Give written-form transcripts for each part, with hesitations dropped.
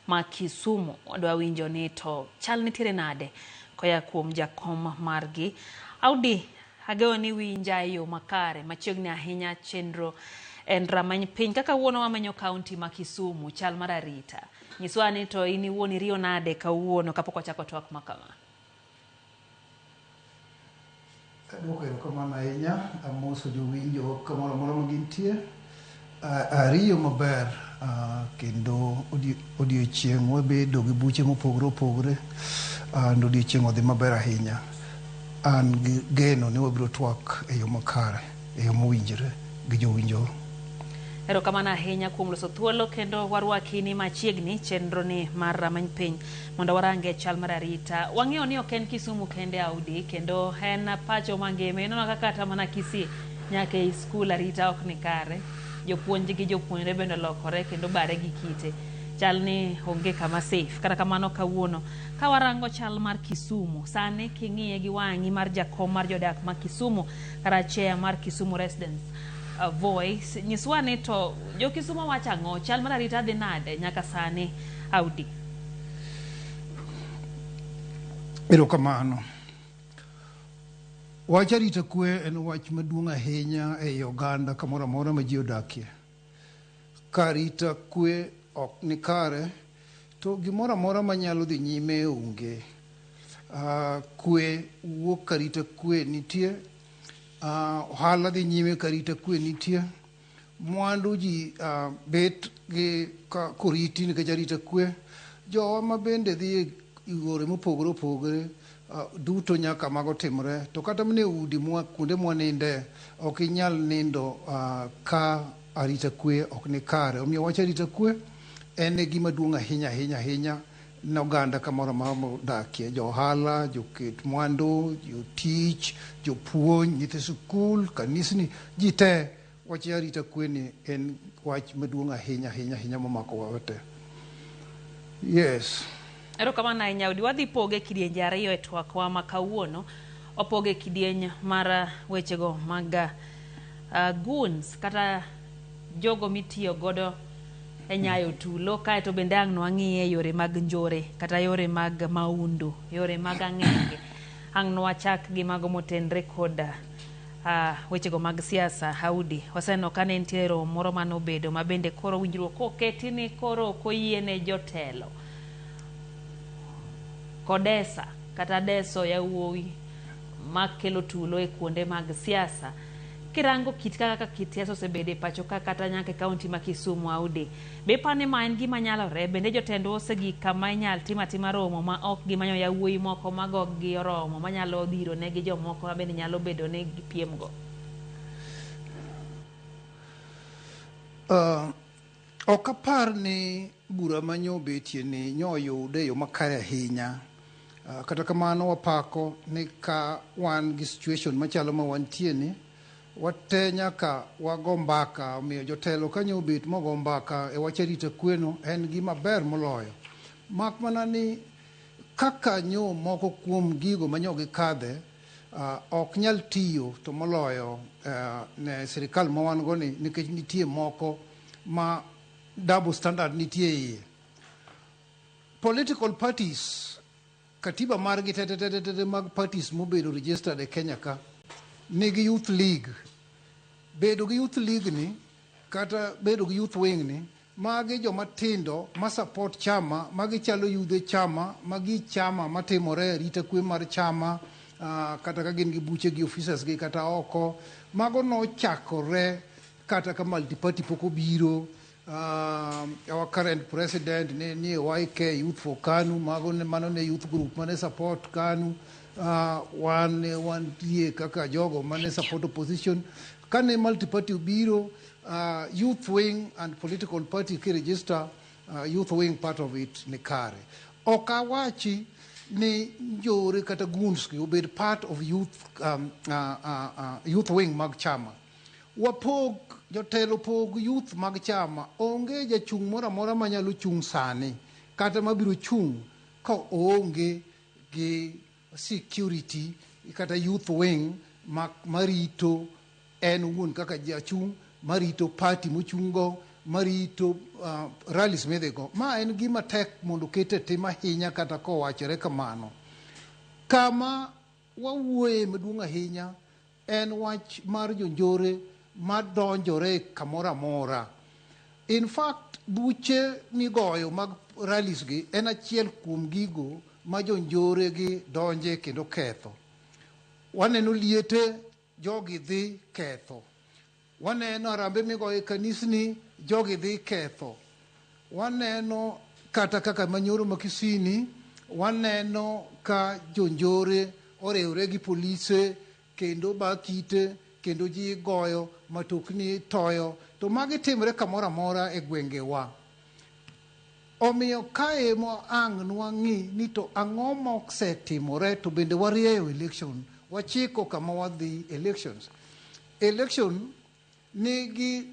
ma Kisumu. Wadwa winjo ni to chal nitiere nade koya kuom jakom margi. Audi, ageno ni winja e yo makare machiegni ahinya chenro en rameny piny kaka wuono wamenyo kaunti ma Kisumu chal mar arita. Nyiswa ni to in iwuon iriyo nade kawuono kapok wachako twak ma kama. Aduoko erokamano ahinya, amoso jowinjo kamoro amora ma gintie. Ariyo maber kendo odiochieng' wabedo gi buche mopogore opogore and odiochieng' odhi maber ahinya. An gi geno ni wabiro twak e yo makare, e yo mowinjore gi jowinjo. Erokamano ahinya kuom loso thuolo kendo warwaki ni machiegni chenro ni mar rameny piny mondo warange chal mar arita. Wang'eyo ni ok en Kisumu kende Audi kendo en pacho mangima. Ineno kaka kata mana Kisii nyaka ei skul arita ok ni kare. Jopuonj gi jopuonjre bende olokore kendo bare gi kite. Chal ni onge kama safe. Kata kamano kawuono ka warango chal mar Kisumu sani king'iye gi wang'i mar jakom mar jodak ma Kisumu kata chair mar Kisumu Residents Voice nyiswa ni to jo Kisumu wacho ang'o chal mar arita dhi nade nyaka sani Audi? Erokamano. Wach arita kwe en wach maduong' ahinya ei oganda kamoro amora ma ji odakie. Ka arita kwe ok ni kare, to gimoro amora manyalo dhi nyime onge. Kwe wuok ka arita kwe nitie, ohala dhi nyime ka arita kwe nitie, mwandu ji bet gi koriti nikech arita kwe. Jowa ma bende dhi e yore mopogore opogore duto nyaka mago timre. To kata mana e udi mwa kuonde mwaninde ok inyal nindo ka arita kwe ok ni kare. Omiyo wach arita kwe en e gima duong' ahinya ahinya ahinya ne oganda kamoro amora modakie. Jo ohala, joket mwandu, jotich, jopuonj, nyithi sikul, kanisni, ji te. Wach arita kwe ni en wach maduong' ahinya ahinya ahinya momako wa te. Yes. Erokamano ahinya Audi. Wadhi poge kidienje ariyo e twakwa ma kawuono. Wapoge kidieny mar wechego mag goons kata jogo mitiyo godo e nyayo tulo kaeto bende ang' nwang'iye yore mag njore kata yore mag maundu, yore mag ang'enge. Ang' nwachak gi mago motenre kod wechego mag siasa. Audi, waseneno ka ne nitie romo moro manobedo ma bende koro winjruok koketi ni koro ok oyiene jotelo kodesa kata deso yawuowi makelo tulo e kuonde mag siasa. Kirango kit kaka kit siasa osebedo e pacho ka kata nyaka e kaunti ma Kisumu Audi, be iparo ni ma en gima nyalore? Bende jotendwa osegik kama inyal tim atima romo ma ok gimanyo yawuoyi moko ma goggi oromo manyalo dhiro negi jomoko ma bende nyalo bedo ni gipiem go? Ok apar ni bura ma nyo obetie ni nyo oyude e yo makare ahinya. Kata kamano wapako ni ka wan gi situation machalo ma wantie ni, wate nyaka wago mbaka. Omiyo jotelo ka nyo obet mogo mbaka e wach arita kweno en gima ber moloyo. Mak mana ni kaka nyo moko kuom gigo ma nyo gikadhe ok nyal tiyo to moloyo ne sirikal ma wan go ni nikech nitie moko ma double standard nitie iye. Political parties, katiba margi te te te te te mag parties mobedo registered e Kenya ka nigi youth league. Bedo gi youth league ni kata bedo gi youth wing ni, magi joma tindo ma support chama, magi chalo yudhe chama, magi chama matimore arita kwe mar chama, kata ka gin gi buche gi officers gi kata oko. Mago nochakore kata ka multi-party pok obiro. Our current president ne ni YK Youth for KANU, mago ne, mano ne youth group mane support KANU. Wan ne wantie kaka jogo mane support opposition. Kane multi-party obiro, youth wing and political party ki register, youth wing part of it ni kare. Ok awachi ni njore kata goons gi obed part of youth wing mag chama. Wapog jotelo pog youth mag chama. Onge jachung' moro amora manyalo chung' sani kata mabiro chung' ka oonge gi security kata youth wing marito en owuon kaka jachung', marito party mochung' go, marito rallies midhigo. Ma en gima tek mondo oket e tim ahinya kata kowachore kamano. Kama wawuoye maduong' ahinya en wach mar jonjore madonjore kamoro amora. In fact, buche migoyo mag rallies gi en achiel kuom gigo ma jonjore gi donje kendo ketho. Waneno liete jogi dhi ketho. Waneno arambe migoyo e kanisni jogi dhi ketho. Waneno kata kaka manyoro ma Kisini, waneno ka jonjore oriwre gi polise kendo ba kite kendo ji goyo matokni toyo to magi timre kamoro amora e gwengewa. Omiyo kae mo ang' nwang'i ni to ang'o mosetimore to bende warieyo election wachiko kama wadhi elections. Election nigi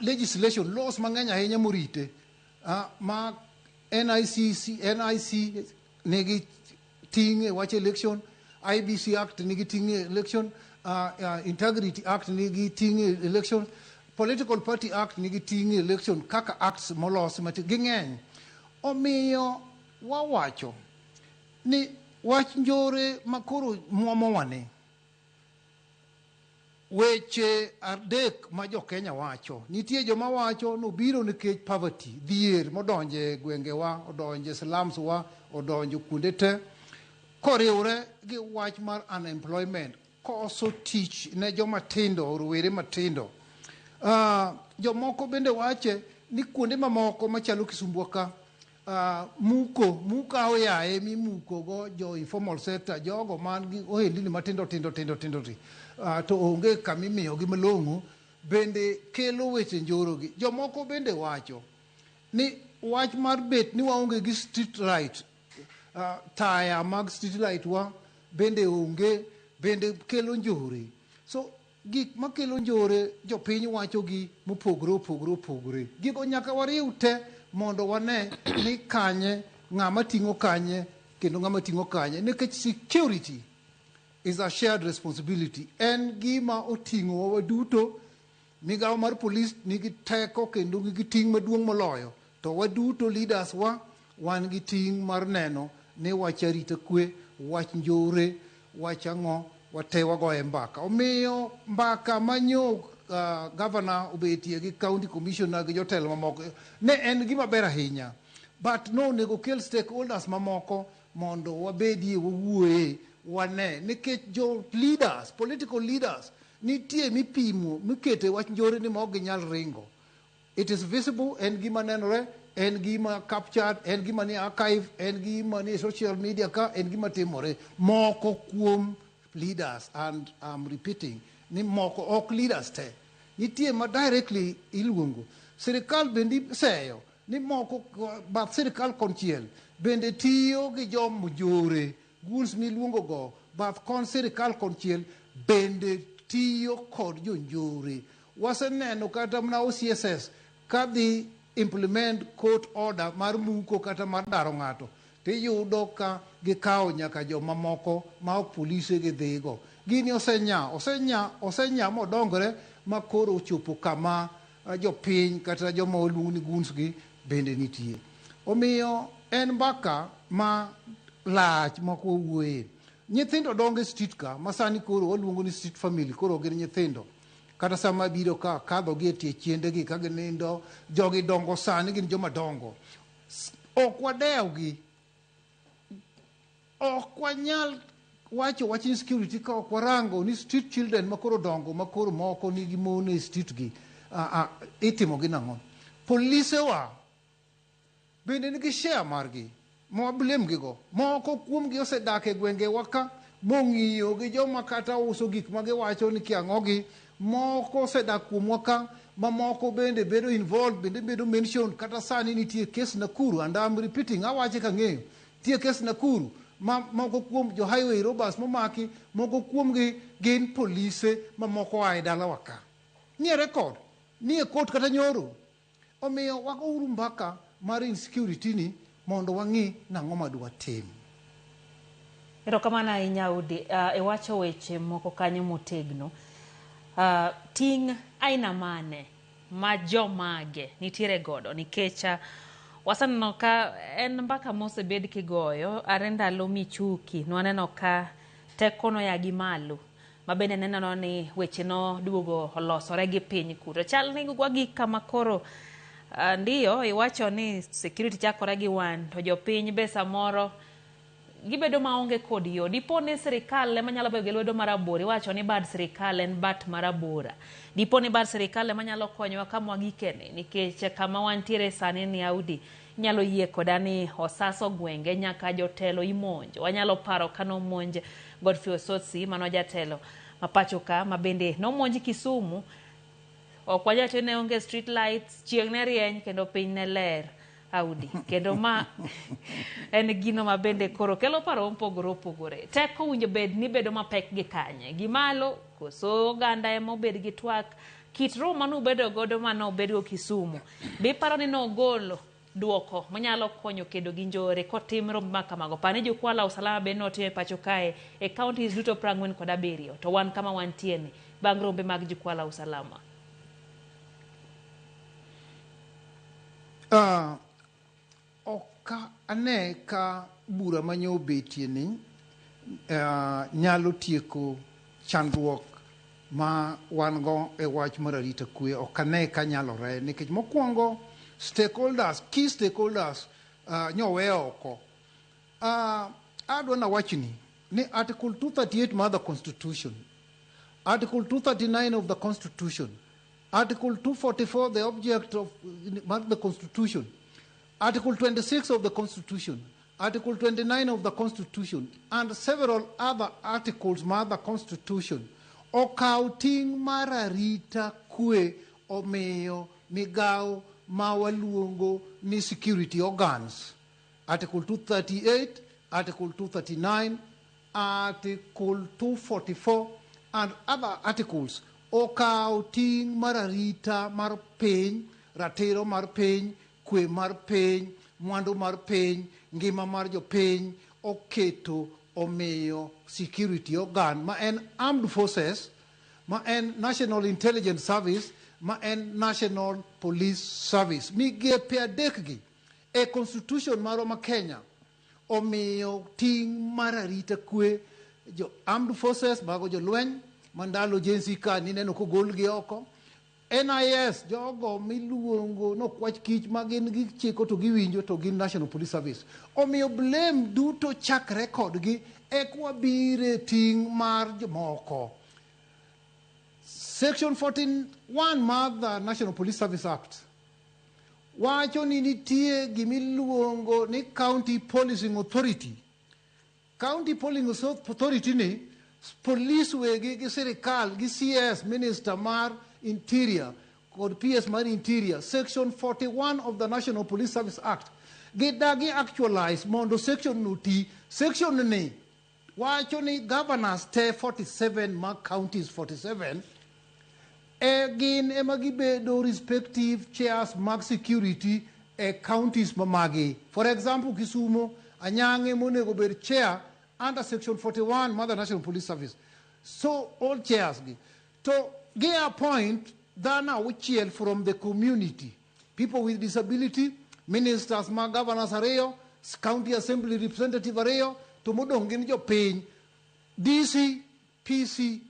legislation laws mang'eny ahinya morite ma NICC, NIC nigi ting' e wach election, IEBC Act nigi ting' e election, Integrity Act nigi ting' e election, Political Party Act nigi ting' e election kaka acts molos mati ging'eny. Omiyo wawacho ni wach njore makoro muomowa ni weche adek ma jo Kenya wacho. Nitie joma wacho nobiro nikech poverty, dhier modonje e gwengewa, odonje slums wa, odonjo kuonde te. Koriwre gi wach mar unemployment, koso tich ne joma tindo, rowere matindo. Jomoko bende wache ni kuonde mamoko machalo Kisumbwa ka, muko, muko aoyaye mimuko go jo informal sector, jogo man gi ohelni matindo tindo tindo tindo ti, to onge kamimiyogi malong'o, bende kelo weche njoro gi. Jomoko bende wacho ni wach mar bet ni waonge gi street light, taya mag street light wa bende onge, bende kelo njore. So gik makelo njore jopiny wacho gi mopogore opogore opogore. Gigo nyaka wariw te mondo wane ni kanye ng'ama ting'o kanye kendo ng'ama ting'o kanye nikech security is a shared responsibility. En gima oting'owa waduto. Migawo mar polis nigi teko kendo nigi ting' maduong' moloyo. To waduto leaders wa wan gi ting' mar neno ni wach arita kwe, wach njore, wach ang'o, wate wagoye mbaka. Omiyo mbaka manyo governor obetie gi county commissioner gi jotelo mamoko ne en gima ber ahinya. But no onego kel stakeholders mamoko mondo wabedie wawuoye wane nikech jo leaders, political leaders nitie mipimo mikete wach njore ni ma ok ginyal ringo. It is visible, en gima nenore, en gima captured, en gima ni archive, en gima ni social media ka, en gima timore. Moko kuom leaders, and I'm repeating, ni moko ok leaders te. Nitie ma directly iluongo. Sirikal bende seyo ni moko bath sirikal konchiel bende tiyo gi jomjore goons miluongo go bath kon sirikal konchiel bende tiyo kod jonjore. Waseneno kata mana OCSS kadhi implement court order mar muko kata mar daro ng'ato tiyudo ka gikawo nyaka jomamoko ma ok polise gidhigo. Gini osenya, osenya, osenya modongore ma koro ochopo kama jopiny kata joma oluong ni goons gi bende nitie. Omiyo en mbaka ma lach mok wawuoye. Nyithindo dongo e street ka ma sani koro waluongo ni street family koro gin nyithindo. Kata sama biro ka kadho gi e tie chiendegi ka ginindo, jogi dongo sani gin joma dongo. Ok wadewgi. Ok wanyal wacho wach insecurity ka ok warango ni street children ma koro dongo ma koro moko nigi mon e street gi itimo gi nang'o. Polisewa bende nigi share margi ma wablame gi go. Moko kuom gi osedak e gwengewa ka mong'iyo gi joma kata uso gik ma giwacho ni kia ang'o gi. Moko osedak kuomwa ka mamoko bende bedo involved bende bedo mentioned kata sani nitie case Nakuru and I'm repeating awache kang'eyo nitie case Nakuru ma moko kuom jo highway robbers momaki moko kuomgi gin polise mamoko oa e dalawa ka. Nie record, nie court kata nyoro. Omiyo wagouru mbaka mar insecurity ni mondo wang'i nang'o ma dwatim. Erokamano ahinya Audi. Iwacho weche moko kanyo motegno. Ting' aina mane ma jomage nitiere godo nikech waseneno ka en mbaka mosebed kigoyo are ndalo Michuki nwaneno ka teko noya gi malo mabende neneno ni weche noduogo olosore gi piny kuto. Chal ni wagik kama koro ndiyo iwacho ni security chakore gi wan to jopiny be samoro gibedo maonge kod yo. Dipo ni sirikal ema nyalo bedo gi lwedo marabora, iwacho ni bad sirikal en bat marabora. Dipo ni bad sirikal ema nyalo konyowa kama wagikeni, nikech kama wantiere sani ni Audi, inyalo yie koda ni osaso gwenge nyaka jotelo imonjo. Wanyalo paro kanomonj Godfrey Osotsi mano jatelo ma pacho ka ma bende nomonj Kisumu. Ok wanyal wacho ni ne onge street lights, chieng' ne rieny kendo piny ne ler. Audi kendo ma en gino ma bende koro kelo paro mopogore opogore. Teko owinjo bed ni bedo mapek gi kanye? Gi malo koso oganda ema obed gi twak? Kit romo manubedo godo manobedgo Kisumu, be iparo ni nogolo duoko manyalo konyo kedo gi njore kotim rombe ma kamago? Par ni jukwaa la usalama bende notim e pacho kae e counties duto 47 to wan kama wantie ni bang' rombe mag jukwaa la usalama. Ok ane ka bura manyo obetie ni nyalo tieko chandruok ma wan go e wach mar arita kwe. Ok ane ka nyalore nikech mokwongo stakeholders, key stakeholders nyowe oko. Adwa nawachni ni Article 238 mar the Constitution, Article 239 of the Constitution, Article 244, the object of the Constitution, Article 26 of the Constitution, Article 29 of the Constitution, and several other articles mar the Constitution okaw ting' mar arita kwe omiyo migawo ma waluongo ni security organs. Article 238, Article 239, Article 244, and other articles okaw ting' mar arita mar piny, ratiro mar piny, kwe mar piny, mwandu mar piny, ngima mar jopiny, oketo omiyo security organ ma en armed forces, ma en National Intelligence Service, ma en National Police Service. Migepe adek gi e constitution marwa ma Kenya omiyo ting' mar arita kwe jo armed forces mago jolweny ma ndalo Gen Z ka nineno kogolgi oko. NIS jogo miluongo nokwach kich ma gin gichiko to giwinjo to gin National Police Service. Omiyo blame duto chakre kodgi ek wabire ting' mar jomoko. Section 41 mar the National Police Service Act wacho ni nitie gimiluongo ni County Policing Authority. County Policing Authority ni police wegi gi sirikal gi CS Minister mar Interior kod PS mar Interior, Section 41 of the National Police Service Act gidagi actualize mondo section no ti. Section ni wacho ni governors te 47 mag counties 47 e gin ema gibedo respective chairs mag security e counties mamagi. For example, Kisumu, Anyang'e monego bed chair under section 41 mar the National Police Service. So all chairs gi. To gi appoint dhano auchiel from the community. People with disability, ministers mag governors ariyo, county assembly representative ariyo, to modong' gin jopiny. DC, PC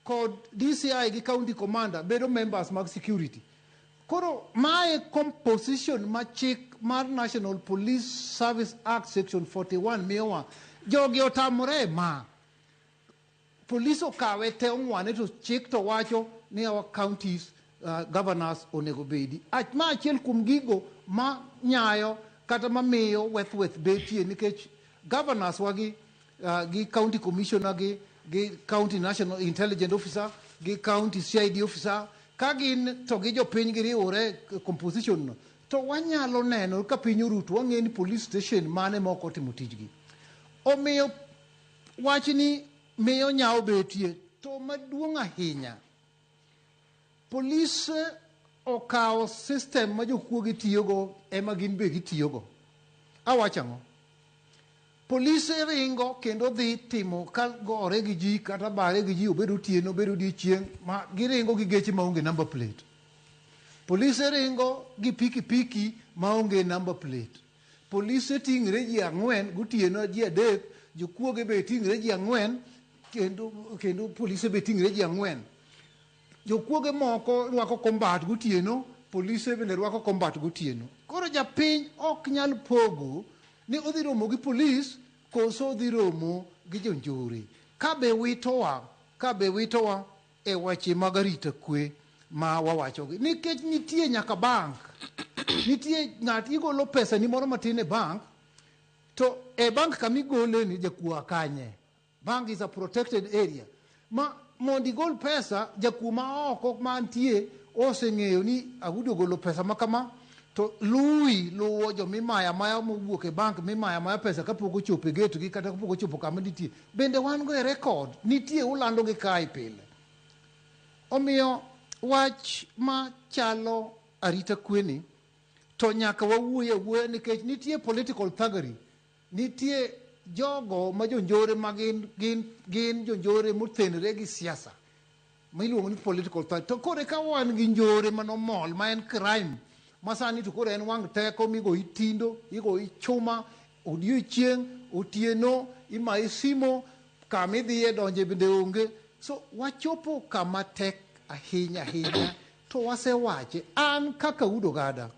kod DCI gi county commander bedo members mag security. Koro mae composition ma chik mar National Police Service Act section 41 miyowa. Jogi otamore ma. Police okawe te ong'wane to chik to wacho ni our counties governors onego bedi. Ma achiel kuom gigo ma nyayo kata mamiyo weth weth betie nikech governors wagi gi county commissioner gi county national intelligence officer gi county CID officer ka gin to gi jopiny giriwore composition no to wanyalo neno ka piny oruto wang'e ni police station mane ma ok otimo tijgi. Omiyo wachni miyo nyawo betie to maduong' ahinya police okawo system ma jokuoge tiyogo ema gin be gitiyogo. Awacho ang'o? Polise ringo kendo dhi timo ka gore gi ji kata bare gi ji obed otieno obed odiochieng' ma giringo gi geche maonge number plate. Polise ringo gi pikipiki maonge number plate. Polise ting're ji ang'wen gotieno ji adek, jokuoge be ting're ji ang'wen, kendo polise be ting're ji ang'wen. Jokuoge moko rwako combat gotieno, polise bende rwako combat gotieno. Koro japiny ok nyal pogo ni odhi romo gi polis koso odhi romo gi jonjore. Ka be witowa, ka be witowa e weche mag arita kwe ma wawachogi. Nikech nitie nyaka bank, nitie ng'at igolo pesa ni moro matin e bank, to e bank kamigole ni jakuo kanye. Bank is a protected area. Ma mondo igol pesa, jakuo ma oko mantie oseng'eyo ni Audo ogolo pesa ma kama, to luwi luwo jomimaya maya mowuok e bank mimaya maya pesa kapok ochopo e gate gi kata kapok ochopo kama nitie. Bende wan go e record, nitie ulando gi kae pile. Omiyo wach machalo arita kwe ni to nyaka wawuoye awuoya nikech nitie political thuggery, nitie jogo ma jonjore ma gin jonjore motenore gi siasa ma iluongo ni political thuggery. To koro ka wan gi njore manomol ma en crime ma sani to koro en wang' teko migoyi tindo, igoyi chuma odiochieng', otieno, imayi simo, kama idhiye donje bende onge. So wachopo kama tek ahinya ahinya to wasewache. An kaka Udo Gada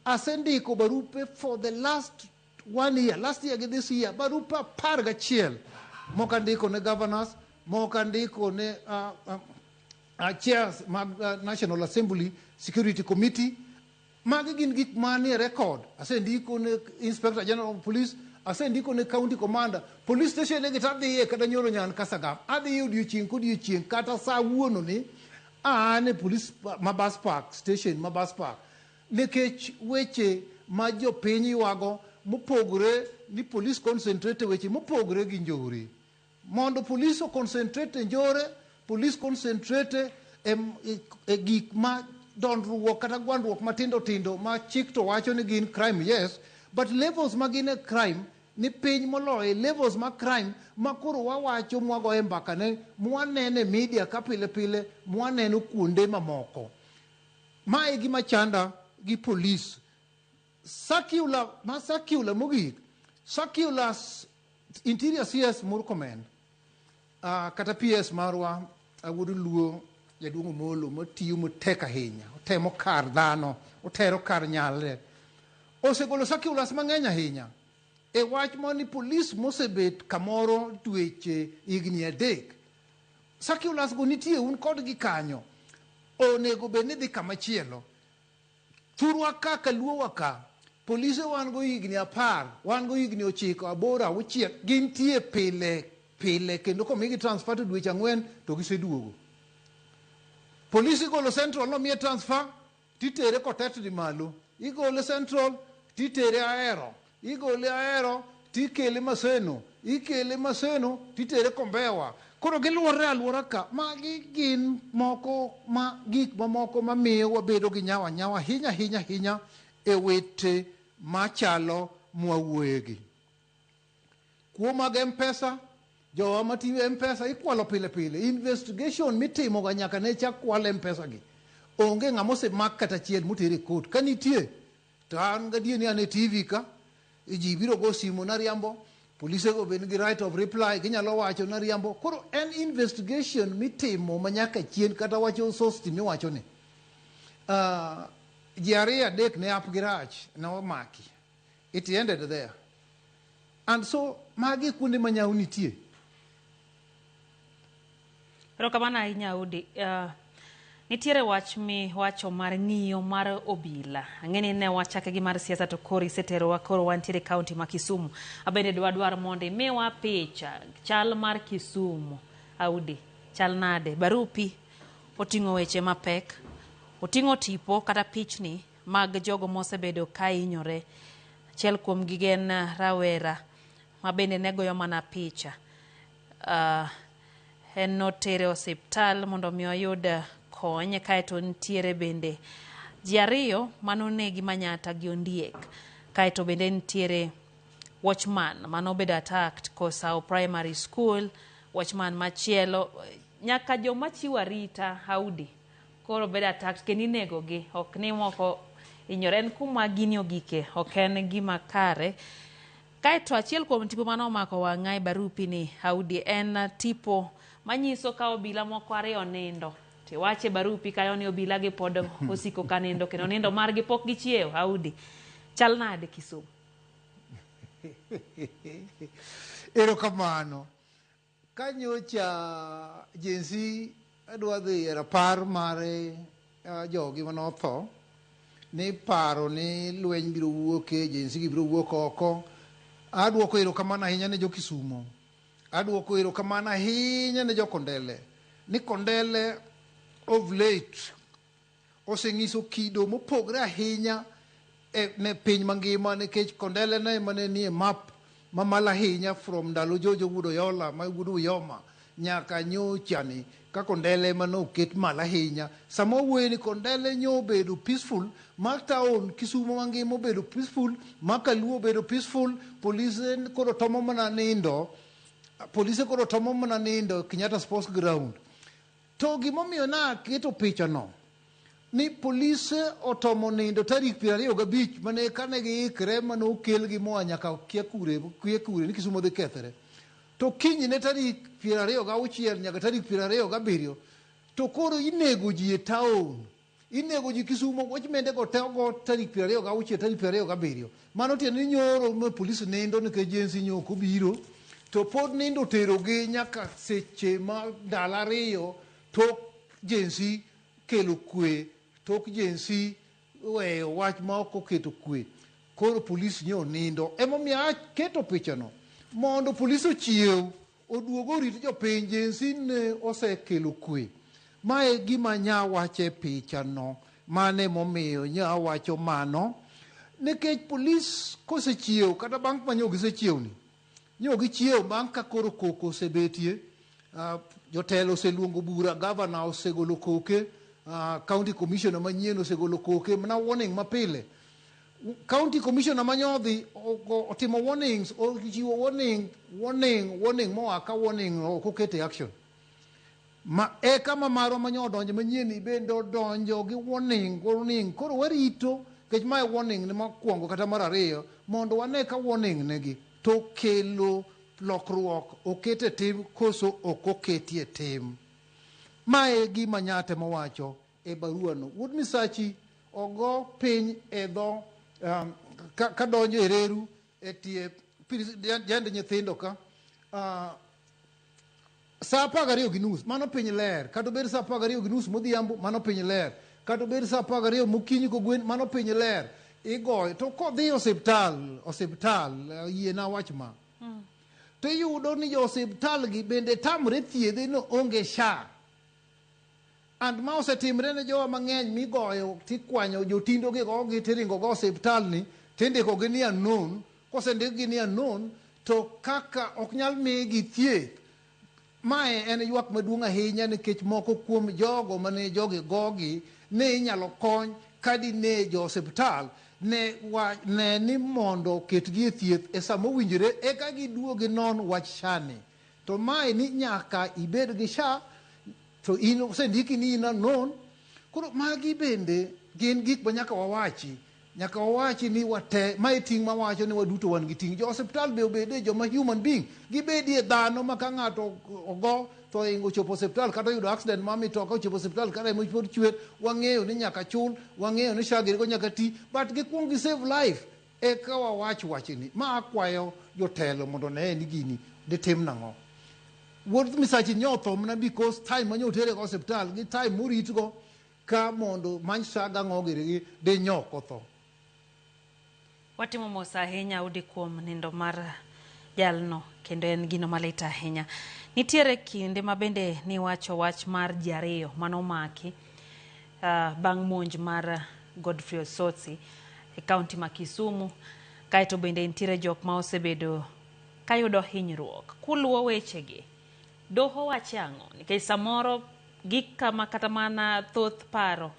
asendiko barupe for the last one year, last year gi this year, barupe 11 moko andiko ne governors, moko andiko ne chairs mag National Assembly Security Committee. Magi gin gik manie record. Asendiko ne Inspector General of Police, asendiko ne County Commander. Police station gi tadhiye kata nyoro nyan Kasagam. Adhiye odiochieng' kodiochieng' kata sa wuono ni an e police ma bus park station ma bus park. Nikech weche ma jopiny ywago mopogore ni police concentrate weche mopogore gi njore. Mondo police o concentrate e njore, police concentrate e gik ma dondruok kata gwandruok matindo tindo ma chik to wacho ni gin crime, yes, but levels ma gin e crime ni piny moloyo e levels ma crime ma koro wawacho mwagoye mbaka ne mwaneno e media ka pile pile mwaneno kuonde mamoko. Ma e gima chanda gi police. Circular, ma circular mogik, circulars Interior CS Murkomen, kata PS marwa Awuod Luo jaduong' Omolo matiyo matek ahinya, otemo kar dhano, otero kar nyalre. Osegolo circulars mang'eny ahinya e wach mar ni polis mosebet kamoro dweche higni 3. Circulars go nitie un kodgi kanyo. Onego bed ni dhi kama chielo. Thurwa ka kaluowa ka, polise wan go higni 10, wan go higni 9, 8, 6, gintie pile pile kendo komigi transfer to dweche 4 to giseduogo. Polisi igolo Central nomiye transfer titere Kotet di malo, igole Central titere Ahero, igole Ahero tikele Maseno, ikele Maseno titere Kombewa. Koro giluorre aluora ka. Magi gin moko ma gik mamoko mamiyo wabedo gi nyawa nyawa ahinya ahinya ahinya e wete machalo mwawuoyegi. Kuo mag M-Pesa, jowa matiyo M-Pesa ikwalo pile pile. Investigation mitimo ga nyaka ne chak kwal M-Pesa gi. Onge ng'ama osemak kata achiel moter e court. Ka nitie, to an gadier ni an e TV ka, ji biro go simu nariambo, polise go be nigi right of reply, ginyalo wacho nariambo. Koro en investigation mitimo ma nyaka chien kata wacho sosti miwacho ni. Ji 2 3 ne ap gi rach, ne omaki. It ended there. And so, magi kuonde ma nyau nitie. Erokamano ahinya Audi. Nitiere wach mi wacho mar ng'iyo mar obila. Ang'e ni ne wachake gi mar siasa to koro iseterowa koro wantiere e kaunti ma Kisumu. Abende dwadwar mondo imiwa picha chal mar Kisumu. Audi, chal nade? Barupi oting'o weche mapek. Oting'o tipo kata pichni mag jogo mosebedo ka hinyore. Achiel kuom gi en rawera ma bende ne goyo mana picha. En notere osiptal mondo mi oyud kony, kaeto nitiere bende ji 2 manonegi Manyatta gi ondiek. Kaeto bende nitiere watchman manobedo attacked Kosao Primary School, watchman machielo, nyaka joma chiwo arita Audi Koro bedo attacked kendo inego gi, ok ni moko hinyore. En kuma gini ogike, ok en gima kare. Kaeto achiel kuom tipo mane omako wang'a e barupi ni Audi en tipo manyiso ka obila moko ariyo nindo. Tiwache barupi kayo ni obila gi pod osiko ka nindo kendo nindo margi pok gichiewo. Audi, chal nade Kisumu? Erokamano. Kanyocha Gen Z adwa dhi e rapar mare jogi manotho ni paro ni lweny biro wuoke, Gen Z gi biro wuok oko. Aduoko erokamano ahinya ne jo Kisumo. Aduoko erokamano ahinya ne jo Kondele. Ni Kondele of late oseng'iso kido mopogre ahinya e, ne piny mangima nikech Kondele ne mane nie map mamalo ahinya from ndalo Jojo wuod Oyola ma wuod Uyoma nyaka nyocha ni ka Kondele ema noket malo ahinya. Sama wawuoyo ni Kondele nyo obedo peaceful ma town Kisumo mangima obedo peaceful, ma Kaluo obedo peaceful, polise koro tomo mana nindo, polise koro tomo mana nindo Kenyatta Sports Ground. To gimomiyo naketo picha no ni polise otomo nindo tarik 25 mane kane giikre mane okelgi moa nyaka kia kure kia kure ni Kisumo dhi kethre. To kinyne tarik 26 nyaka tarik 27 to koro inego ji e town. Inego ji Kisumo, watchmende go te ogo tarik 26 tarik 27. Mano tiende ni nyoro ma polis nindo nikech Gen Z nyo ok obiro. To pod nindo oterogi nyaka seche ma ndalo ariyo tok Gen Z kelo kwe, tok Gen Z weyo wach ma ok oketo kwe. Koro polis nyo nindo. Emomiyo aketo pichano mondo polis ochiew oduog orit jopiny. Gen Z ne osekelo kwe. Mae gima nya wacho e pichano. Mane momiyo nya wacho mano. Nikech polis kosechiew kata bang' ma nyo gisechiew ni, nyo gichiew bang' ka koro koko osebetie, jotelo oseluongo bura, gavana osegolo koke, county commissioner manyien osegolo koke, mana warning mapile. County commissioner manyodhi otimo warnings, ochiwo warning, warning, warning moa ka warning ok okete action. Ma eka ma marwa manyo odonjo manyien ni bende odonjo gi warning, warning. Koro warito nikech mae warning ni mokwongo kata mar ariyo mondo wane ka warning negi to kelo lokruok okete tim koso ok oketie tim. Mae gima Nyatemo wacho e barua no. Wuod Misachi ogo piny e dho ka donjo e reru e tie jend nyithindo ka sa 12:30 mano piny ler kata obed sa 12:30 modhiambo mano piny ler kata obed sa 12 mokinyi kogwen mano piny ler igoyo to kodhi osiptal osiptal yiena wach ma to iyudo ni jo osiptal gi bende tamre thiedhe no onge SHA and ma osetimre ne jowa mang'eny migoyo tikwanyo jotindo gi gogi tiringo go osiptal ni tindiko gi ni unknown kosendik gi ni unknown to kaka ok nyal migi thieth mae en ywak maduong' ahinya nikech moko kuom jogo mane jogi gogi ne inyalo kony ka dine jo osiptal ne, wa, ne ni mondo oketgi e thieth e sama owinjore eka giduog ginon wach SHA ni to mae ni nyaka ibed gi SHA to in osendiki ni in unknown koro magi bende gin gik ma nyaka wawachi nyaka wawachi ni wate mae ting' mawacho ni waduto wan gi ting' jo osiptal be obede joma human being gibedie dhano ma ka ng'ato ogo to oingo ochopo osiptal kata oyudo accident ma mitoka ochopo osiptal ka remo pod chwer wang'eyo ni nyaka chul wang'eyo ni SHA girigo nyaka ti but gikuong gi save life eka wawach wachni ma akwayo jotelo mondo one ni gini ditim nang'o wuod Misachi nyo otho mana because time manyo otere go osiptal gi time moritgo ka mondo many SHA gang'o girigi de nyo ok otho Watimo mos ahinya Audi kuom nindo mar jalno kendo en gino malit ahinya. Nitiere kinde ma bende niwacho wach mar ji ariyo manomaki bang' monj mar Godfrey Osotsi e kaunti ma Kisumu. Kaeto bende nitiere jok ma osebedo kayudo hinyruok. Kuluwo wechegi, doho wacho ang'o? Nikech samoro gik kama kata mana thoth paro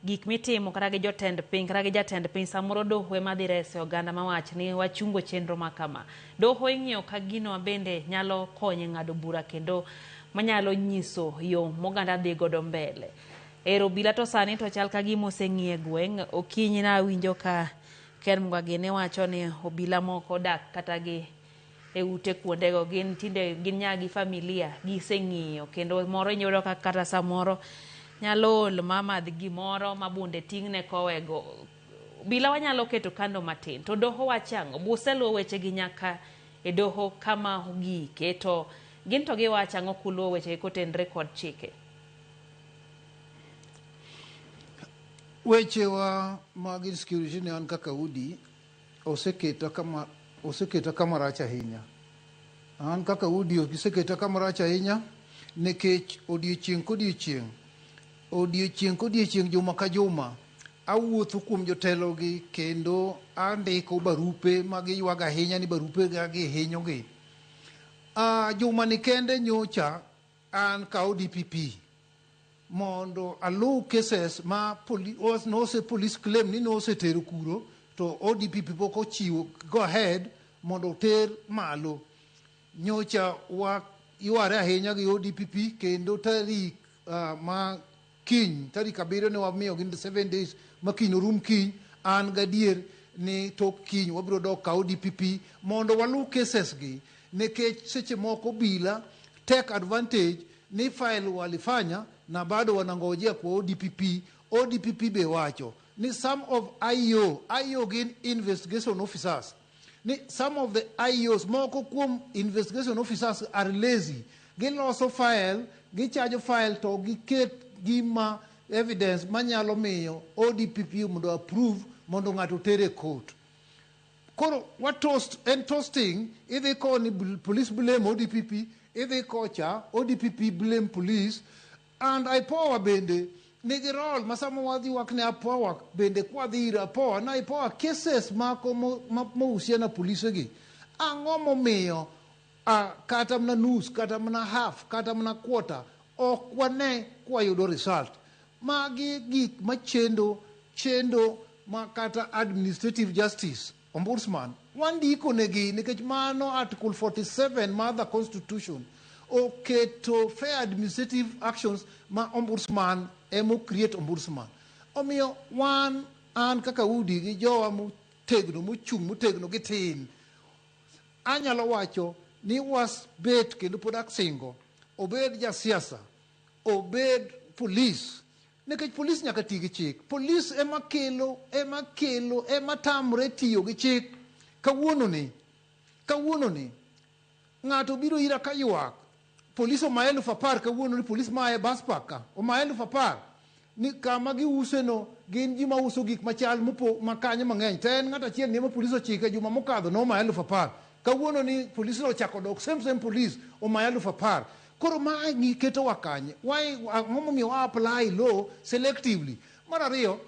gik mitimo kata gi jotend piny kata gi jatend piny samoro doho ema dhi rese oganda mawach ni wachungo chenro ma kama. Doho ing'iyo ka gino bende nyalo konyo e ng'ado bura kendo manyalo nyiso yo moganda dhi godo mbele. Ero obila to sani to chal ka gima oseng'iye gweng'. Okinyi nawinjo ka Ken Mugwa wacho ni obila moko dak kata gi e ute kuondego, gin tinde gin nyaka gi familia, giseng'iyo kendo moro inyalo ka kata samoro nyalo ol ma madh gimoro ma bunde ting'ne kowego. Obila wanyalo keto kando matin to doho wacho ang'o? Buseluwo wechegi nyaka e doho kama ogike to gin to giwacho ang'o kuluwo wechegi kotenre kod chike? Wechewa mag insecurity ne an kaka udi oseketa kama rach ahinya. An kaka udi oseketa kama rach ahinya nikech odiochieng' kodiochieng', odiochieng' kodiochieng', juma ka juma, awuotho kuom jotelo gi kendo andiko barupe ma giywago ahinya ni barupe ga gihinyogi. Juma ni kende nyocha an ka ODPP mondo aluw cases ma nose police claim ni nosetero kuro to ODPP pok ochiwo go ahead mondo oter malo. Nyocha wa yware ahinya gi ODPP kendo tarik ma kiny tarik 7 ne wamiyo gi 7 days ma kiny orum kiny. An gadier ni tok kiny wabiro dok ka ODPP mondo waluw cases gi, nikech seche moko bila take advantage ni file walifanya na bado wanangojea kwa ODPP. ODPP be wacho ni some of IO, IO gin investigation officers, ni some of the IOs, moko kuom investigation officers, are lazy. Giloso file, gichajo file to giket gima evidence manyalo miyo ODPP mondo approve mondo ng'ato oter e court. Koro wa toast en toasting. Idhi koni police blame ODPP, idhi kocha ODPP blame police, and IPOA bende nigi role ma sama wadhi ywak ne IPOA bende kwadhi ir IPOA na IPOA cases mako mohusiana polise gi, ang'o momiyo kata mana nus, kata mana half, kata mana quarter ok wane kwayudo result? Magi gik machendo chendo ma kata administrative justice ombudsman wandiko negi, nikech mano article 47 mar the constitution oketo fair administrative actions ma ombudsman emo create ombudsman. Omiyo wan an kaka udi gi jowa motegno mochung' motegno gi tin, anyalo wacho ni wasbet kendo pod asingo obed jasiasa, obed polis, nikech polis nyaka ti gi chik. Polis ema kelo, ema kelo, ema tamre tiyo gi chik. Kawuono ni ng'ato biro ira ka ywak polis omaye 10,000. Kawuono ni polis maye bus park ka omaye 10,000 ni kama giuse no gin ji mauso gik machal mopo makanyo mang'eny to en ng'ato achiel ni ema polis ochike. Juma mokadho nomaye 10,000. Kawuono ni polis no ochako dok same same polis omaye 10,000. Koro mae ng'i ketowa kanye? Why? Ang'o momiyo wa apply law selectively? Mar ariyo,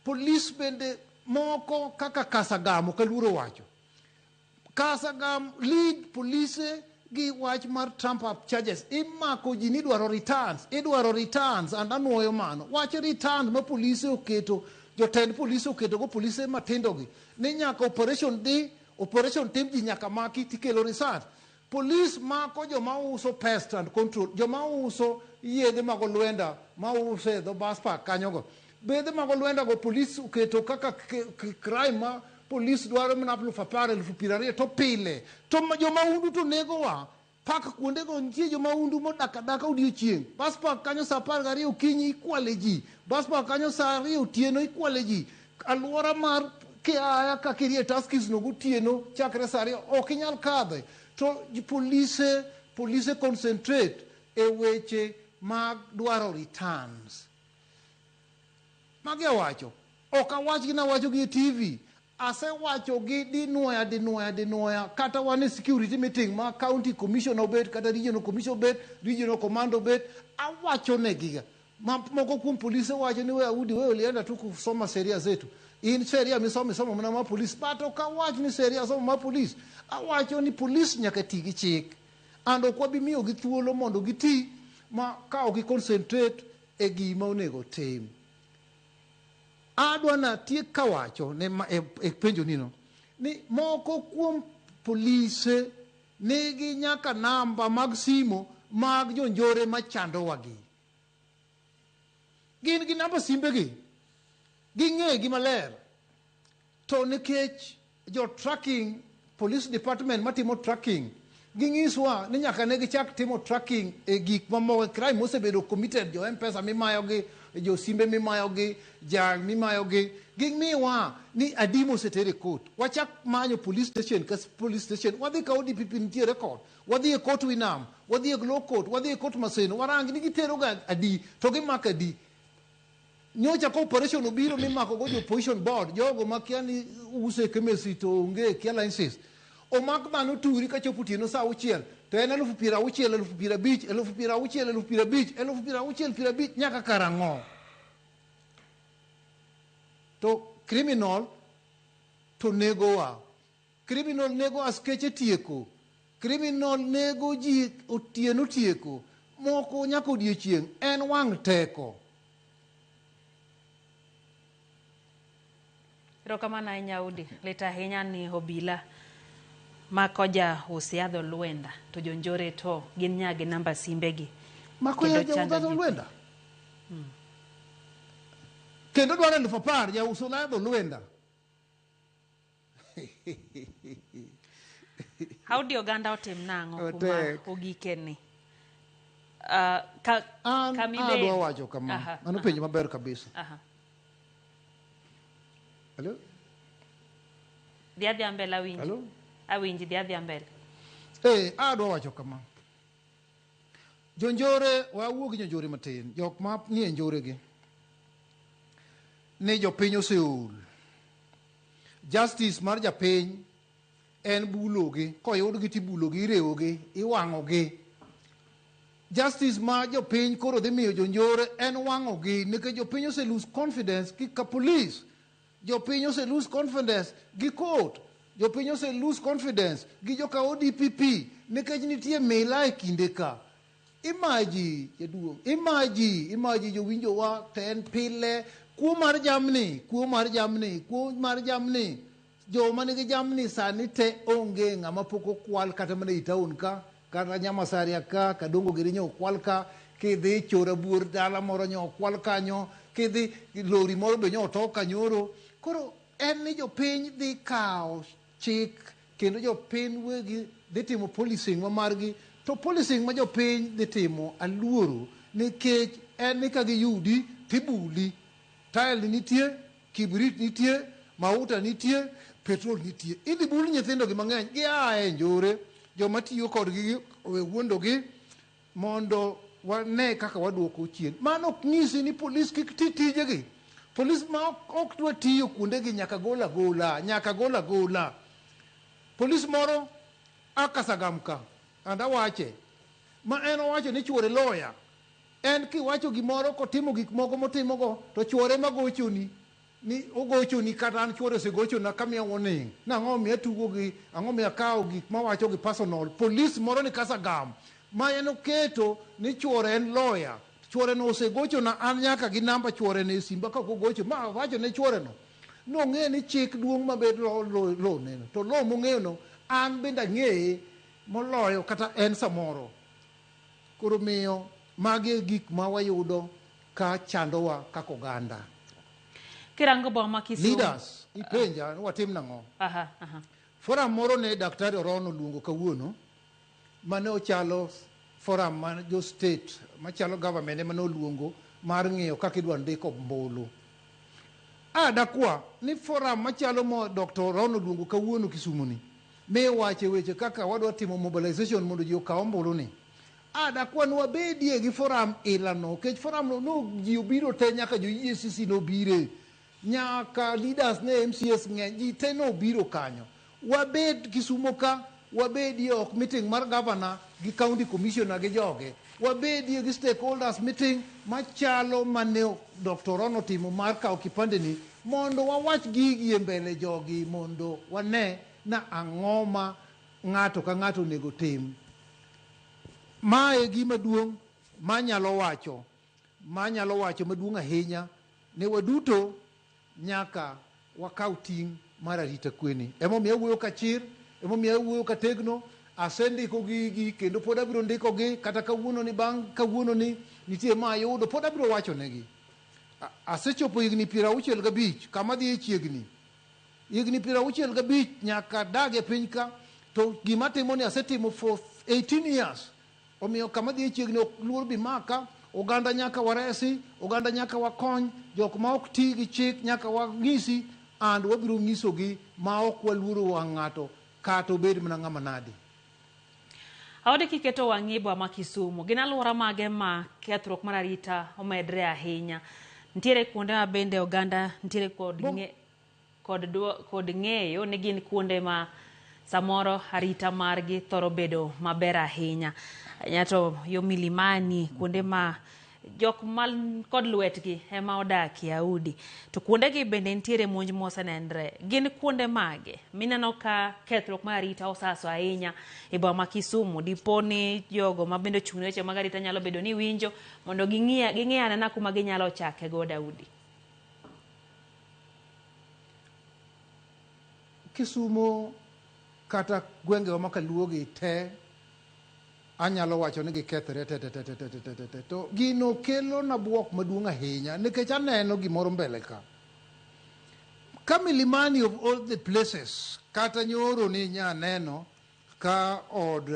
polis bende moko kaka Kasagam, ok aluoro wacho Kasagam lead polise gi wach mar trump up charges. Imako ji ni idwaro returns, idwaro returns, and anuoyo mano wach returns ma polise oketo, jotend polise oketo go polise matindo gi ni nyaka operation dhi operation tim ji nyaka maki tikelo result. Polis mako joma uso pest and control, joma uso yedhe mag olwenda, ma uso e dho bus park kanyogo, bedhe mag olwenda go polis oketo kaka crime ma polis dwaro mana 10,000, 20,000 to pile to jomaundu to negowa pak kuondego. Nitie jomaundu modak adaka odiochieng' bus park kanyo saa 12 okinyi ikwale ji, bus park kanyo saa 2 otieno ikwale ji. Alwora mar kiaya kaka irie Tuskys no gotieno chakre saa 2 ok inyal kadhe to polise concentrate e weche mag dwaro returns. Magi awacho, ok awach gi nawacho gi e TV, asewacho gi dinuoya dinuoya dinuoya. Kata wan e security meeting ma county commission obet, kata regional commission obet, regional command obet, awacho negiga ma moko kuom polise wacho ni we Audi, we ulienda tu kusoma sheria zetu, in sheria misomo isomo mana ma polis. But ok awach ni sheria somo ma polis, awacho ni polis nyaka ti gi chik and ok wabi miyogi thuolo mondo giti ma ka ok gi concentrate e gima onego tim. Adwa natiek kawacho ne e penjo nino ni moko kuom polise nigi nyaka namba mag simo mag jonjore machandowa gi. Gin gi namba simbegi. Ging'e gi maler. To nikech jo tracking police department matimo tracking ging'iswa ni nyaka ne gichak timo tracking e gik mamoko crime mosebedo committed jo M-Pesa mimayogi jo simbe mimayogi ja mimayogi gimiwa ni adi moseter e court wachak manyo police station ka police station wadhi ka ODPP nitie record wadhi e court Winam wadhi e Law Court wadhi e court Maseno warang ni gitero ga adi to gimako adi nyocha ka operation obiro mimako go jo poison board jogo makia ni use chemistry to onge kia license omak dhano turi kachopo otieno saa auchiel to en 60,000 50,000 60,000 50,000 60,000 50 nyaka karang'o to criminal to negowa criminal nego askeche tieko criminal nego ji otieno tieko moko nyaka odiechieng' en wang' teko. Erokamano ahinya Audi. Lit ahinya ni obila mako ja us yadh olwenda to jonjore to gin nyagi namba simbegi. Mako ya ja us yadh olwenda? Kendo dwaro 10,000 jauso yadh olwenda. Audi oganda otim nang'o kuma ogikeni? An adwa wacho kama. Mano penjo maber kabisa. Hello? Dhi adhiya mbele awinji. Hello? Awinji, dhi adhiya mbele. Adwa wacho kama. Jonjore, wawuo gi jonjore matin. Jok ma nie njore gi. Ni jopiny oseol. Justice mar japiny en bulogi. Koyudgi tibulogi, irewogi, iwang'ogi. Justice ma jopiny koro dhi miyo jonjore en wang'ogi nikech jopiny ose lose confidence gi ka police. Jopiny ose lose confidence gi court. Jopiny ose lose confidence gi joka ODPP nikech nitie mila e kinde ka. Imaji, jaduong', imaji jowinjowa to en pile kuo mar jamni, kuo mar jamni, kuo mar jamni. Joma nigi jamni sani te onge ng'ama pok okwal kata mana ei town ka, kata Nyamasaria ka, Kadongo giri nyo okwal ka, kidhi Chora Buor dala moro nyo okwal kanyo, kidhi lori moro be nyo oto kanyoro. Koro en ni jopiny dhi kawo chik kendo jopiny wegi dhi timo policing ma margi, to policing ma jopiny dhi timo aluoro nikech en ni ka giyudi tibuli. Tael nitie, kibrit nitie, mauta nitie, petrol nitie. Idhi bul nyithindo gi mang'eny, gia e njore, joma tiyo kodgi owe wuondogi mondo wane kaka waduoko chien. Mano ok nyisi ni polis kik ti tijegi. Polis ma ok dwa tiyo kuondegi nyaka gol agola, nyaka gol agola. Polis moro akasagam ka, and awache, ma en owacho ni chuore lawyer. En kiwacho gimoro kotimo gik moko motimogo to chuore magochoni ni ogochoni kata an chuore osegochona kamiya warning. Nang'o miya tugo gi, ang'o miya kawo gik mawacho gi personal. Polis moro ni Kasagam ma en oketo ni chuore en lawyer. Chuore no osegochona an nyaka gi namba chuore no e simba ka ok ogocho ma awacho ne chuore no. Nong'e ni chik duong' mabed lo neno. To lo mong'eyo no an bende ang'eye moloyo kata en samoro. Koro miyo magi e gik ma wayudo ka chandowa kaka oganda. Kirango boma Kisumu. Leaders, ipenja ni watim nang'o? Forum moro ne Daktari Orono oluongo kawuono mane ochalo forum ma jo state machalo government ema noluongo mar ng'iyo kaka idwa ndik ombulu. Dakwa ni forum machalo mo Dr. Orono oluongo kawuono Kisumu ni miwache weche kaka wadwa timo mobilization mondo ji okaw ombulu ni. Dakwa ni wabedie gi forum ilano, nikech forum no no ji obiro te nyaka jo EACC nobire, nyaka leaders ne MCS ng'eny, ji te nobiro kanyo. Wabed Kisumu ka, wabedie ok meeting mar governor gi county commissioner gi joge. Wabedie gi stakeholders meeting machalo mane Dr. Orono timo mar kawo kipande ni mondo wawach gigi e mbele jogi mondo wane na ang'o ma ng'ato ka ng'ato onego tim. Mae gima duong' manyalo wacho, manyalo wacho maduong' ahinya ne waduto nyaka wakaw ting' mar arita kweni. Emomiyo awuoyo kachir, emomiyo awuoyo kategno, asendiko gigi kendo pod abiro ndikogi kata kawuono ni bang' kawuono ni nitie ma ayudo pod abiro wacho negi. Asechopo higni 65, kama adhiye chiegni. Higni 65 nyaka adag e piny ka, to gima atimo ni asetimo for 18 years. Omiyo kama adhiye chiegni ok luor bi maka, oganda nyaka waresi, oganda nyaka wakony, jok ma ok ti gi chik nyaka wang'isi, and wabiro ng'isogi ma ok waluoro wang' ng'ato kata obed mana ng'ama nadi. Aode kiketo wang'i e boma ma Kisumu, gin alwora mage ma kethruok mar arita omedre ahinya? Nitiere kuonde ma bende oganda nitiere kod ng'e, kod, kod ng'eyo ni gin kuonde ma samoro arita margi thoro bedo maber ahinya. Ahinya to yo Milimani, kuonde ma jok man kod lwetgi ema odakie Audi. To kuondegi bende nitiere monj mosenenre. Gin kuonde mage mineno ka kethruok mar arita osaso ahinya e boma ma Kisumu? Dipo ni jogo ma bende ochung' ne weche mag arita nyalo bedo ni winjo mondo ging'i ging'i anena kuma ginyalo chake godo Audi. Kisumo kata gwengewa ma kaluogi te anyalo wacho ni gikethre te te te te te te te te te. To gino kelo na buok maduong' ahinya nikech aneno gimoro mbele ka. Ka Milimani of all the places kata nyoro ni nya neno ka od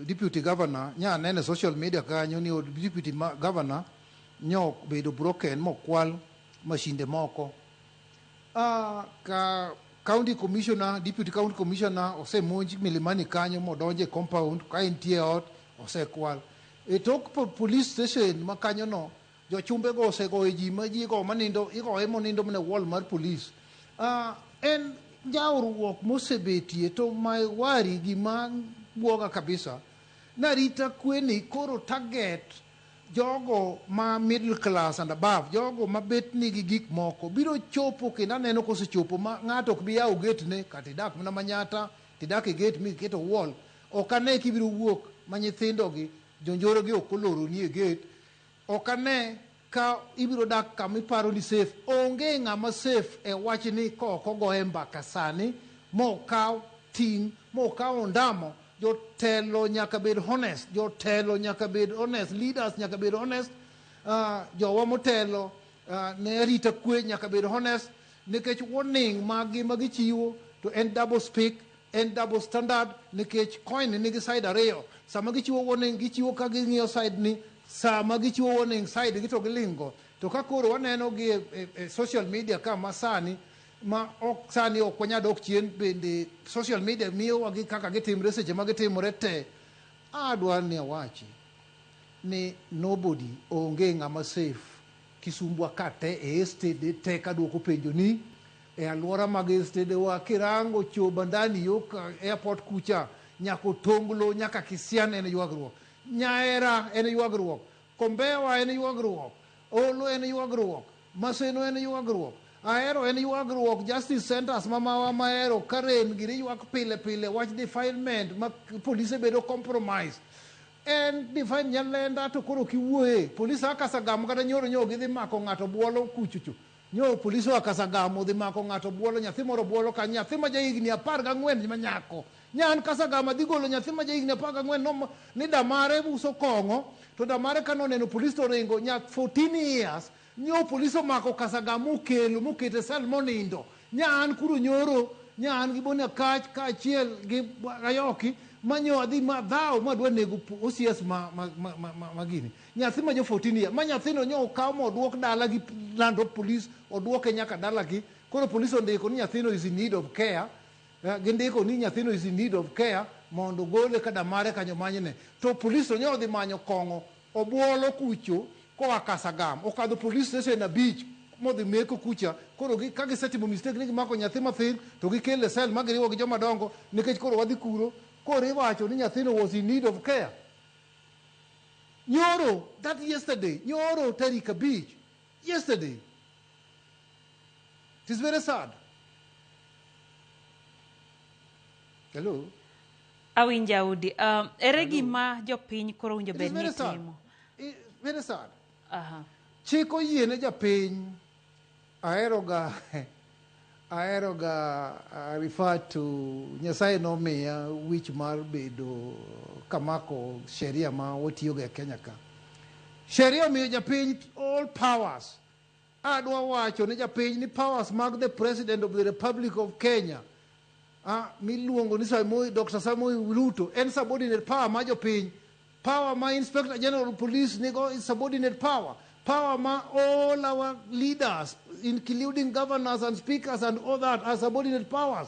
deputy governor nya neno e social media kanyo ni od deputy governor nyo obedo broken mokwal mashinde moko. Ka county commissioner, deputy county commissioner osemonj Milimani kanyo modonje e compound ka entie e ot osekwal. E tok police station ma kanyo no jochumbe go osegoyo ji ma ji go manindo igoye monindo mana e wall mar police. En njawruok mosebetie to my worry gima buoga kabisa narita kweni koro target jogo ma middle class and above, jogo ma bet nigi gik moko biro chopo kendo aneno kosechopo ma ng'ato ok bi yawo gate ne kata idak mana Manyata tidak e gate miketo wall ok ane kibiro wuok ma nyithindo gi jonjore gi ok oloroni e gate ok ane ka ibiro dak kama iparo ni safe. Onge ng'ama safe e wachni ka ok ogoye mbaka sani mokaw ting' mokaw ondamo. Jotelo nyaka bed honest, jotelo nyaka bed honest, leaders nyaka bed honest, jowa motelo ne arita kwe nyaka bed honest nikech warning maggi ma gichiwo to en double speak, en double standard nikech coin nigi side ariyo. Sama gichiwo warning gichiwo ka ging'iyo side ni, sama gichiwo warning side gi to gilingo. To ka koro waneno gi e social media ka ma sani ma ok sani ok wanyal dok chien bende social media miyowa gi kaka gitimre seche ma gitimore te. Adwa ni awachi ni nobody onge ng'ama safe Kisumbwa ka te e estate te kaduoko penjo ni e alwora mag estate wa kirango cho Bandani yo ka airport kucha nyaka Otonglo nyaka Kisian en ywagruok. Nyaera en ywagruok. Kombewa en ywagruok. Olo en ywagruok. Maseno en ywagruok. Ahero en ywagruok. Justice centers mamawa mahero Karen giri ywak pile pile wach defilement ma polise bedo compromise. En define Nyalenda to koro kiwuoye. Polise a Kasagam kata nyoro nyo gidhi mako ng'ato buolo kuchocho. Nyo polise oa Kasagam odhi mako ng'ato buolo nyathi moro buolo ka nyathi ma jahigni 14 ma nyako. Nyan Kasagam adhi golo nyathi ma jahigni 14 no ni damare uso kong'o to damare kano neno polis to ringo nya 14 years nyo polis omako Kasagam mokelo mokete sel monindo. Nya an kuro nyoro nya an gi Boni Akach kaachiel gi Ayoki manyo adhi ma dhaw madwa nego OCS ma gini. Nyathi ma jo 14 years ma nyathino nyo okaw moduok dala gi Land Police oduoke nyaka dalagi. Koro polis ondiko ni nyathino is in need of care. Gindiko ni nyathino is in need of care mondo ogole ka damare kanyo manyne. To polis to nyo odhi manyo kong'o obuolo kucho koa Kasagam okadho police station 5 modhi meko kucha. Koro gi, ka gisetimo mistake ni gimako nyathi mathin to gikele cell ma giriwo gi joma dongo nikech koro wadhi kuro. Koro iwacho ni nyathino was in need of care. Nyoro, that yesterday, nyoro tarik 5, yesterday. It is very sad. Hello? Awinjo Audi. Ere gima jopiny koro winjo bed ni timo? Very sad. Chik oyiene japiny aheroga aheroga refer to Nyasaye nomiya wich mar bedo kamako sheria ma watiyogo e Kenya ka. Sheria omiyo japiny all powers. Adwa wacho ne japiny ni powers mag the President of the Republic of Kenya miluongo ni Samoei, Dr. Samoei Ruto en subordinate power ma jopiny. Power ma Inspector General of Police nigo is subordinate power. Power ma all our leaders, including governors and speakers and all that, are subordinate powers.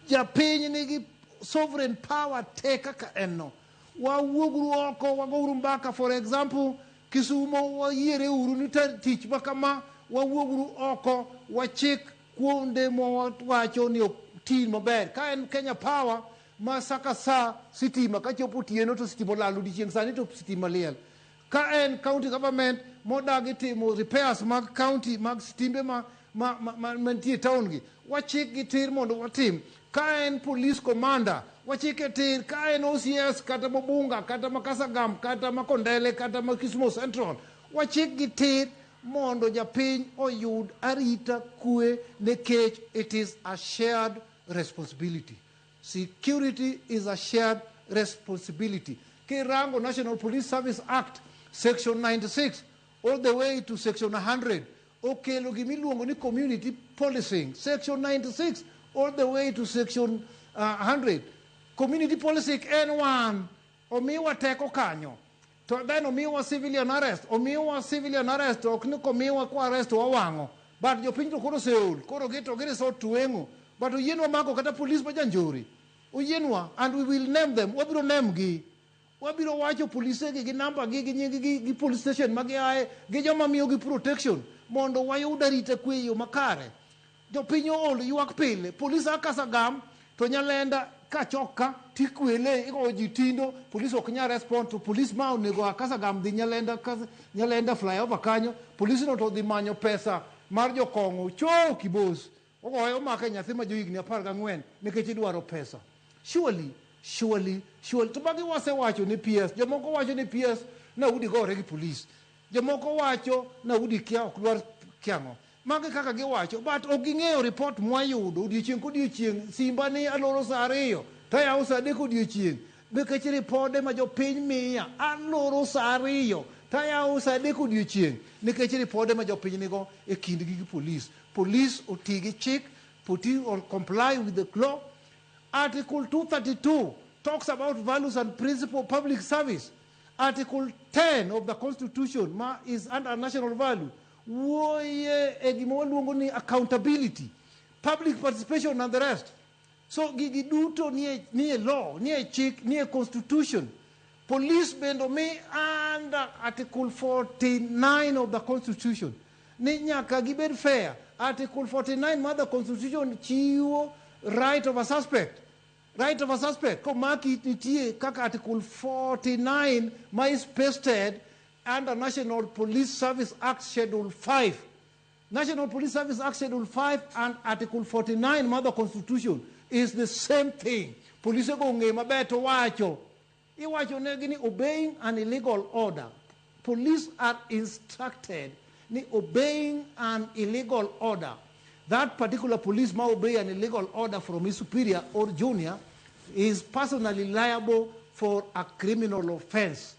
Japiny nigi sovereign power te kaka en no. Wawuoguru oko, wagouru mbaka. For example, Kisumo wayiere uru ni tich ma kama, wawuoguru oko, wachik kuonde mwawacho ni ok ti maber. Ka en Kenya Power, ma sa ka sa sitima kachopo otieno to sitima olal odiochieng' sani to sitima liel. Ka en county government modagi timo repairs mag county mag sitimbe ma mantie e town gi, wachik gi tir mondo watim. Ka en police commander, wachike tir. Ka en OCS kata Mobunga kata ma Kasagam kata ma Kondele kata ma Kisumu Central, wachik gi tir mondo japiny oyud arita kwe nikech it is a shared responsibility. Security is a shared responsibility. Kirango National Police Service Act, section 96 all the way to section 100, okelo gimiluongo ni community policing. Section 96 all the way to section 100. Community policing en wan, omiwa teko kanyo. To then omiwa civilian arrest, omiwa civilian arrest, ok ni komiwa kwa arrest wawang'o. But jopiny to koro oseol, koro gito gi resort to weng'o. But oyienwa mako kata police ma janjore. Oyienwa, and we will name them, wabiro name gi. Wabiro wacho polise gi gi namba gi gi nying gi gi police station ma giaye gi joma miyogi protection mondo wayud arita kwe e yo makare. Jopiny ool ywak pile. Polis a Kasagam to Nyalenda kachok ka tikwele igoyo ji tindo polis ok nyal respond to polis ma onego a Kasagam dhi Nyalenda, Nyalenda flyover kanyo polis no to dhi manyo pesa mar jokong'o cho Kibos ogoye omake nyathi ma johigni 14 nikech idwaro pesa. Surely, surely, surely to magi wasewacho ni PS jomoko wacho ni PS Naudi gore gi polis jomoko wacho Naudi kia ok dwar kiang'o magi kaka giwacho but ok ging'eyo report mwayudo odiochieng' kodiochieng' simba ni aloro sa 2 tayawo sa 3 odiochieng' nikech ripode ma jopiny miya aloro sa 2 tayawo sa 3 odiochieng' nikech ripode ma jopiny nigo e kindgi gi polis. Polis oti gi chik, poti or comply with the law. Article 232 talks about values and principle of public service. Article 10 of the Constitution ma is under national value wuoye e gima waluongo ni accountability, public participation and the rest. So gigi duto nie, nie law, nie chik, nie constitution. Police bende omi under Article 49 of the Constitution ni nyaka gibed fair. Article 49 mar the Constitution chiwo right of a suspect. Right of a suspect komaki nitie kaka Article 49 ma is pasted under National Police Service Act Schedule 5. National Police Service Act Schedule 5 and Article 49 mar the Constitution is the same thing. Polise go ong'e maber to wacho. Iwacho negi ni obeying an illegal order. Police are instructed ni obeying an illegal order. That particular police ma obey an illegal order from his superior or junior is personally liable for a criminal offense.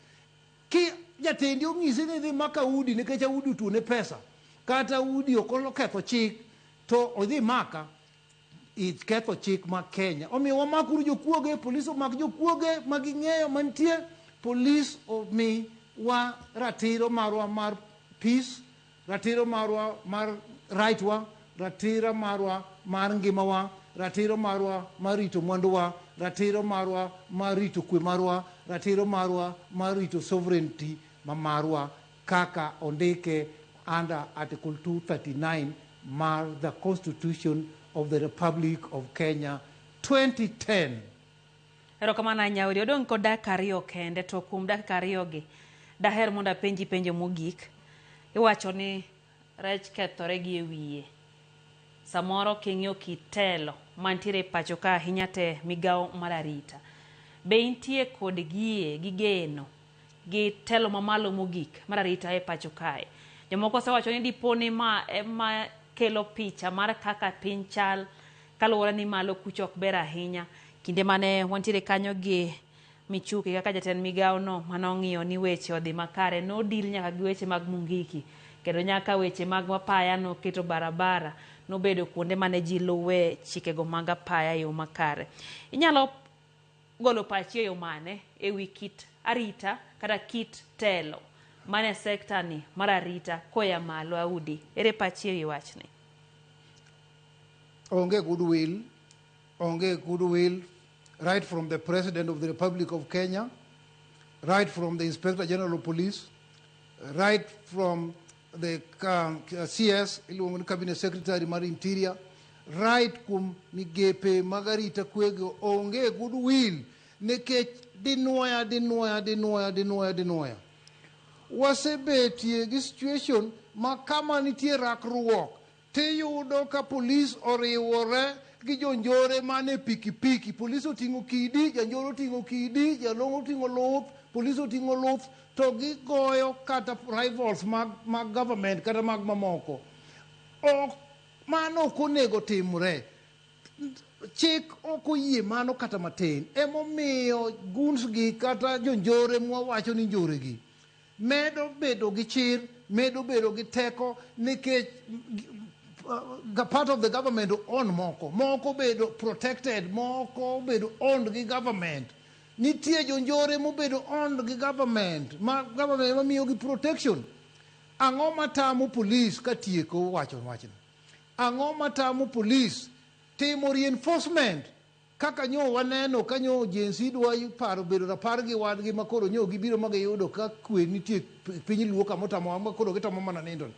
Ki jatendi onyisi ni dhi maka udi nikech Audi otuone pesa kata udi ok oketho chik to odhi maka iketho chik ma Kenya. Omiyo wamakuru jokuoge, polis omak jokuoge ma ging'eyo mantie, polis omi wa ratiro marwa mar peace, ratiro marwa mar right wa, ratiro marwa mar ngimawa, ratiro marwa mar rito mwanduwa, ratiro marwa mar rito kwe marwa, ratiro marwa mar rito sovereignty ma marwa kaka ondike under Article 239 mar the Constitution of the Republic of Kenya 2010. Erokamano ahinya Odi. Odong' kod dakika 2 kende to kuom dakika 2 gi daher mondo apenji penjo mogik. Iwacho ni rech kethore gi e wiye. Samoro king'iyo kit telo mantiere e pacho ka ahinya te migawo mar arita. Be intie kod yie gi geno gi telo mamalo mogik mar arita e pacho kae? Jomoko osewacho ni dipo ni ma ema kelo picha mar kaka piny chal kaluwore ni malo kucho ok ber ahinya. Kinde mane wantiere kanyo gi Michuki kaka jatend migawo no manong'iyo ni weche odhi makare nodil nyaka gi weche mag Mungiki. Kendo nyaka weche mag apaya noketo barabara nobedo kuonde mane ji luwe chikego mag apaya e yo makare. Inyalo golo pachi e yo mane e wi kit arita kata kit telo mane sekta ni mar arita koya malo Audi? Ere pachi e wi wachni? Onge goodwill, onge goodwill, right from the President of the Republic of Kenya, right from the Inspector General of Police, right from the CS, iluongo ni Cabinet Secretary mar Interior, right kuom migepe mag arita kwego onge goodwill nikech dinuoya dinuoya dinuoya dinuoya dinuoya. Wasebetie gi situation ma kama nitie rakruok tiyudo ka polis oriwore gi jonjore mane pikipiki. Polis oting'o kidi, janjore oting'o kidi, jalong'o oting'o luth, polis oting'o luth, to gigoyo kata rivals mag government kata mag mamoko. Ok mano ok onego timre. Chik ok oyie mano kata matin. Emomiyo goons gi kata jonjore mwawacho ni njore gi medo bedo gi chir, medo bedo gi teko nikech part of the government own moko, moko bedo protected, moko bedo owned gi government. Nitie jonjore mobedo owned gi government, ma government ema miyogi protection. Ang'o matamo police katieko wacho wachni? Ang'o matamo police timo reinforcement kaka nyo waneno ka nyo Gen Z dwa paro bedo rapar gi wadgi ma koro nyo gibiro ma giyudo ka kwe nitie piny Luo kamotamo ma koro gitamo mana nindo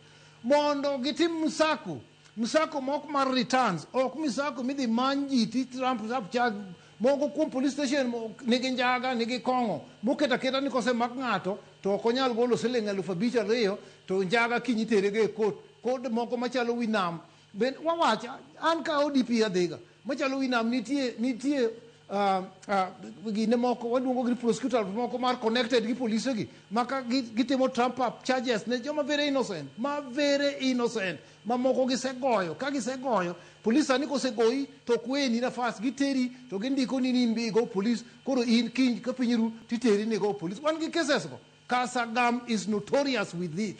mondo gitim msako msako mok mar returns ok msako midhi many ji ti Trump up charge moko kuom police station nigi njaga nigi kong'o moketo aketa ni kosemak ng'ato to ok onyal golo siling 5,000 to njaga kiny itere go e court kod moko machalo wi nam ben wawacha an ka ODP adhiga machalo wi nam nitie gine moko waluongo gi prosecutor moko mar connected gi polise gi maka gitimo trump up charges ne joma very innocent ma very innocent ma moko gisegoyo ka gisegoyo polis sani kosegoyi to ok weni nafas giteri to gindiko ni in be igo polis koro in kiny ka piny ru titeri ni igo polis wan gi cases go. Kasagam is notorious with it.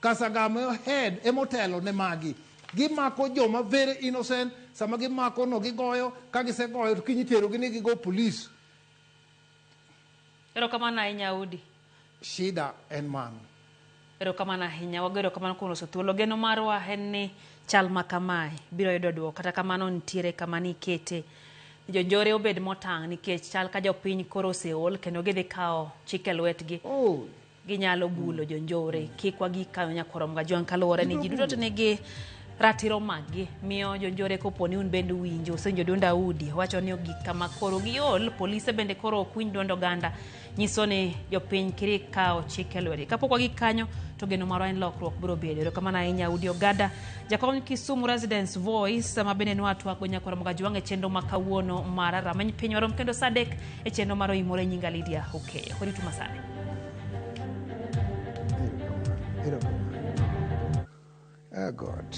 Kasagam e head emotelo ne magi gimako joma very innocent sama gimako no gigoyo ka gisegoyo to kiny itero gi ni gigo polis. Erokamano ahinya Audi. Shida en mano. Erokamano ahinya, wago erokamano kuom loso thuolo. Geno marwa en ni chal ma kamae biro yudo duoko. Kata kamano nitiere kama nikete. Jonjore obed motang' nikech chal ka jopiny koro oseol kendo gidhi kawo chik e lwetgi. Oh. Ginyalo bulo jonjore. Kik wagik kanyo nyakoro Mgajwang' kaluwore ni ji duto to nigi ratiro maggi. Miyo jonjore kopo ni un bende uwinjo, usewinjo duond Audi wacho ni ogik kama koro giol, polise bende koro ok winj duond oganda. Nyiso ni jopiny kiri kawo chik e lwetgi. Kapok wagik kanyo to geno marwa en lokruok biro bedo. Erokamano ahinya Audi Ogada, jakom Kisumu Residence Voice ma bende nwatwak go nyakwar Mgajwang' e chenro ma kawuono mar Rameny Piny. Warom kendo saa 3 e chenro mar Oimore. Nyinga Lydia Okeyo. Waritu masani. Erokamano. Erokamano. Oh God.